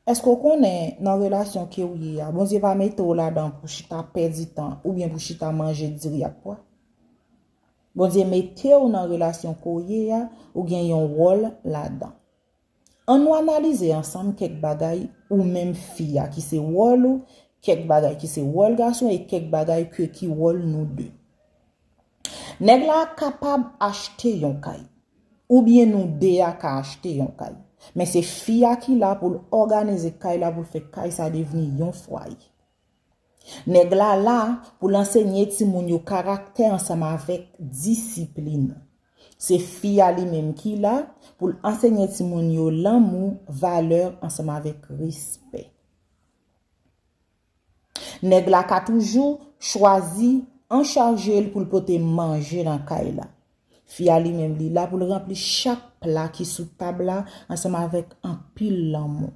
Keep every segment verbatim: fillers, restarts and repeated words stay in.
Èske w konnen nan relasyon ke w ye a, Bondye pa mete w ladan pou chita pèdi tan oubyen pou chita manje diri ak pwa? Bondye mete w nan relasyon ke w ye a, ou gen yon wòl ladan. Ann nou analize ansanm kèk bagay ou menm fi a ki se wòl ou, kèk bagay ki se wòl gason e kèk bagay ke ki wòl nou de. Nèg la kapab achte yon kay, oubyen nou de a ka achte yon kay. Men se fi a ki la pou l òganize kay la, pou l fè kay sa devni yon fwaye. Nèg la la pou l ansenye timoun yo karaktè ansanm avèk disiplin. Se fi a li menm ki la pou l ansenye timoun yo lanmou, valè ansanm avèk respè. Nèg la ka toujou chwazi anchaje l pou l pote manje nan kay la. Fi a li menm li la pou l ranpli chak pla ki sou tab la ansanm avèk anpil lanmou.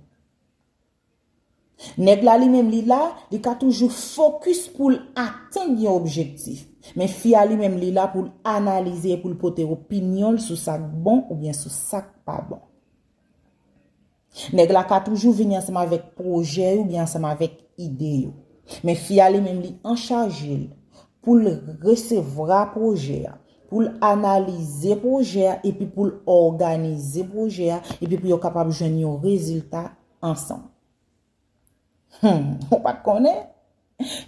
Nèg la li menm li la, li ka toujou fokis pou l atenn yon objektif. Men fi a li menm li la pou l analize e pou l pote opinyon l sou sa k bon oubyen sou sa k pa bon. Nèg la ka toujou vini ansanm avèk pwojè yo oubyen ansanm avèk ide yo. Men fi a li menm li anchaje l pou l resevwa pwojè a, pou l analize pwojè a epi pou l òganize pwojè a epi pou yo kapab jwenn yon rezilta ansanm. Hmm, ou pa t konnen?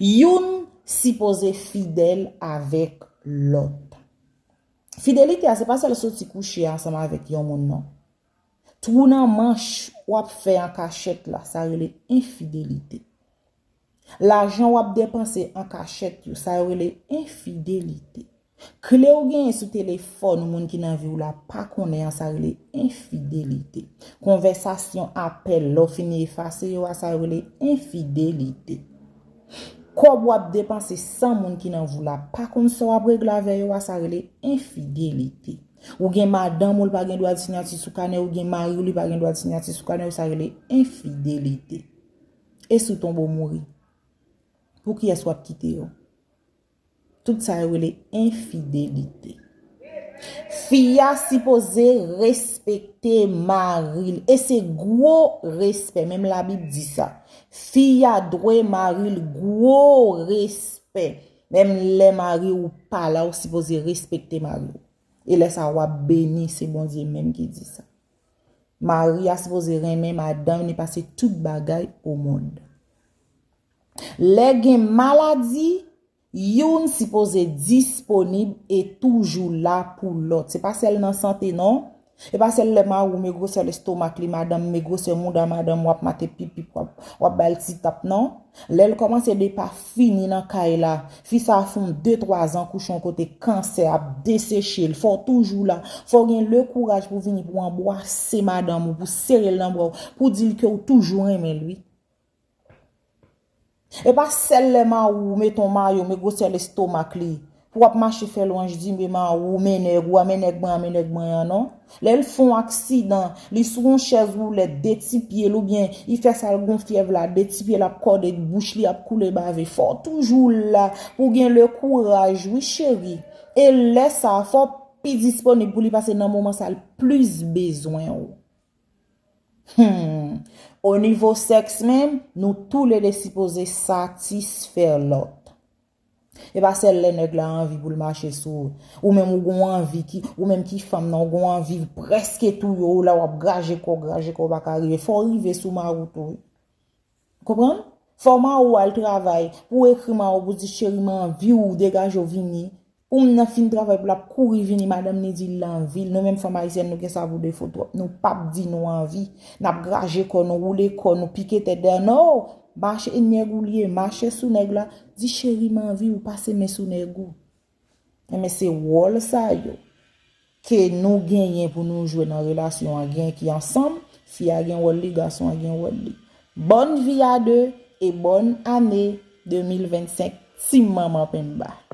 Youn sipoze fidèl avèk lòt. Fidelite a se pa sèl soti kouche ansanm avèk yon moun non. Twou nan manch w ap fè an kachèt la, sa rele enfidelite. Lajan w ap depanse an kachèt yo, sa yo rele enfidelite. Kle w genyen sou telefòn ou moun ki nan vi w la pa konnen an, sa rele enfidelite. Konvèsasyon, apèl, lè w fini efase yo a, sa yo rele enfidelite. Kòb w ap depanse san moun ki nan vi w la pa konn sa w ap regle avè yo a, sa rele enfidelite. Ou gen madanm ou, li pa gen dwa di sinyati sou kanè, ou gen mari w, li pa gen dwa di sinyati sou kanè, sa rele enfidelite. E si w tonbe w mouri? Pou kiyès w ap kite yo? Tout sa yo rele enfidelite. Fi a sipoze respekte mari l. E se gwo respè. Menm Labib di sa. Fi a dwe mari l gwo respè. Menm lè mari w pa la, ou sipoze respekte mari w. E lè sa a, w ap beni, se Bondye menm ki di sa. Mari a sipoze renmen madanm li pase tout bagay o mond. Lè gen maladi, youn sipoze disponib e toujou la pou lòt. Se pa sèl nan sante non. E pa sèl lè mari w men gwosè lestomak li, madanm men gwosè mouda madanm, w ap mate pipip, w ap, w ap ba l ti tap non. Lè l kòmanse depafini nan kay la, fi sa a fè yon de twa zan kouche yon kote, kansè ap deseche l, fò w toujou la, fò w gen le kouraj pou w vini pou w anbwase madanm ou, pou w sere l nan bra w, pou w di l ke w toujou renmen l wi. E pa sèl lè mari w met yon mayo, men gwosè lestomak li, pou w ap mache fè lwanj di men mari w, men nèg ou a, men nèg mwen an, men nèg mwen an non. Lè l fè yon aksidan, li sou yon chèz woulèt, de ti pye l oubyen li fè sa l gon fyèv la, de ti pye l ap kòde bouch li ap koule bave, fò w toujou la pou w gen le kouraj wi cheri. E lè sa a, fò w pi disponib pou li pase nan moman sa a l plis bezwen w. Hmm. O nivo sèks menm, nou toulede sipoze satisfè lòt. E pa sèl lè nèg la anvi pou l mache sou ou. Ou menm ou gon anvi ki, ou menm ki fanm nan, ou gon anvi prèske touye w la, w ap graje kò w, graje kò w pa ka rive. Fò w rive sou mari w tou wi. Konprann? Fò mari w al travay, pou w ekri mari w pou di cheri m anvi w, degaje w vini. Pou moun nan fin travay pou l ap kouri vini, madanm li di l anvi l. Nou menm fanm ayisyèn nou gen sa pou defo twòp. Nou p ap di nou anvi. N ap graje kò nou, woule kò nou, pike tèt dèyè. No! Mache, e nèg ou li ye, mache sou nèg la, di cheri m anvi w, pase men sou nèg ou. Enben se wòl sa yo ke nou genyen pou nou jwe nan relasyon an, gen ki ansanm, fi a gen wòl li, gason an gen wòl li. Bonne vie à deux et bonne année deux mille vingt-cinq, Team Manman Penba.